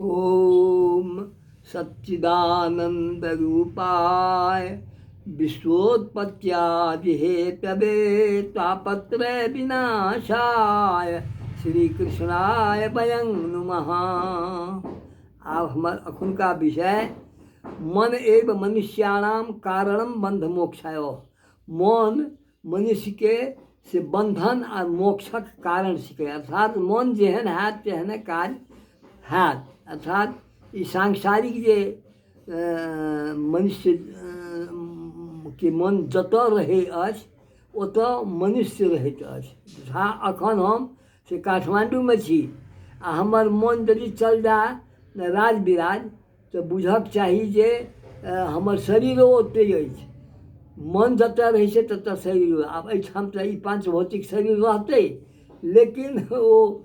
ॐ सच्चिदानन्दरूपाय विश्वोत्पत्त्यादिहेतवे तापत्रय विनाशाय श्रीकृष्णाय वयं नुमः। आब हमर अखुनका विषय मन एव मनुष्याणाम कारणम बन्ध मोक्षाय। मन मनुष्यके से बन्धन आ मोक्षक कारण छिकै, अर्थात मन जेहन हैत तेहने काज हैत। अर्थात ई सांसारिक जे मनुष्य के मन जतऽ रहै अछि ओतऽ मनुष्य रहैत अछि। यथा एखन हम से काठमाण्डूमे छी आ हमर मन यदि चल जाय राजविराज तऽ बुझऽके चाही जे हमर शरीरो ओतहि अछि। मन जतऽ रहै छै ततऽ शरीरो। आब एहिठाम तऽ ई पाँच भौतिक शरीर रहतै, लेकिन ओ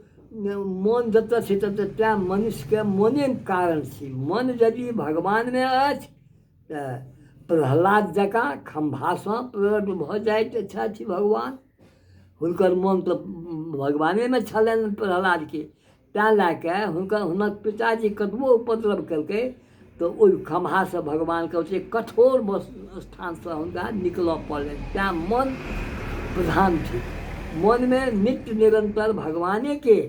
मन जतऽ छै ततऽ। तैँ मनुष्यके मने कारण छै। मन यदि भगवानमे अछि तऽ प्रहलाद जकाँ खम्भासँ प्रकट भऽ जाइत छथि भगवान। हुनकर मन तऽ भगवानेमे छलनि प्रहलादके, तैँ लए कऽ हुनकर हुनक पिताजी कतबो उपद्रव केलकै तऽ ओहि खम्भासँ भगवानके ओतेक कठोर स्थानसँ हुनका निकलऽ पड़लनि। तैँ मन प्रधान छै। मनमे नित्य निरन्तर भगवानेके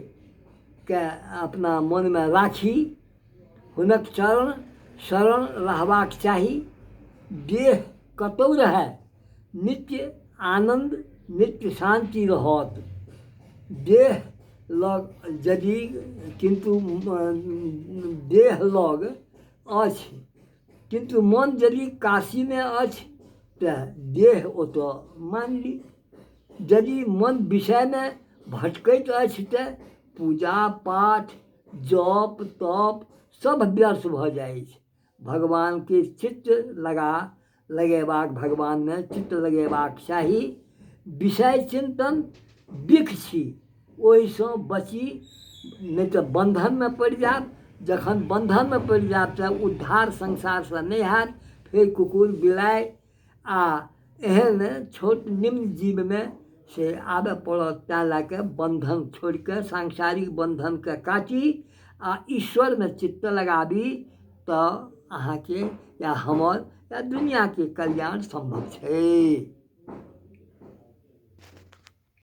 के अपना मनमे राखी, हुनक चरण शरण रहबाक चाही। देह कतहु रहए नित्य आनन्द नित्य शान्ति रहत। देह लग यदि किन्तु देह लग अछि किन्तु मन यदि काशीमे अछि तऽ देह ओतऽ मानि ली। यदि मन विषयमे भटकैत अछि तऽ पूजा पाठ जप तप सब व्यर्थ भऽ जाइ छै। भगवानके चित्त लगेबाक, भगवानमे चित्त लगेबाक चाही। विषय चिन्तन बिख छी, ओहिसँ बची, नहि तऽ बन्धनमे पड़ि जायब। जखन बन्धनमे पड़ि जायब तऽ उद्धार संसारसँ नहि हैत। फेर कुकुर बिलाइ आ एहन छोट निम्न जीवमे से आबय पड़त। तैँ लए कऽ बन्धन छोड़ि कऽ सांसारिक बन्धनके काटी आ ईश्वरमे चित्त लगाबी तऽ अहाँके या हमर या दुनिआँके कल्याण सम्भव छै।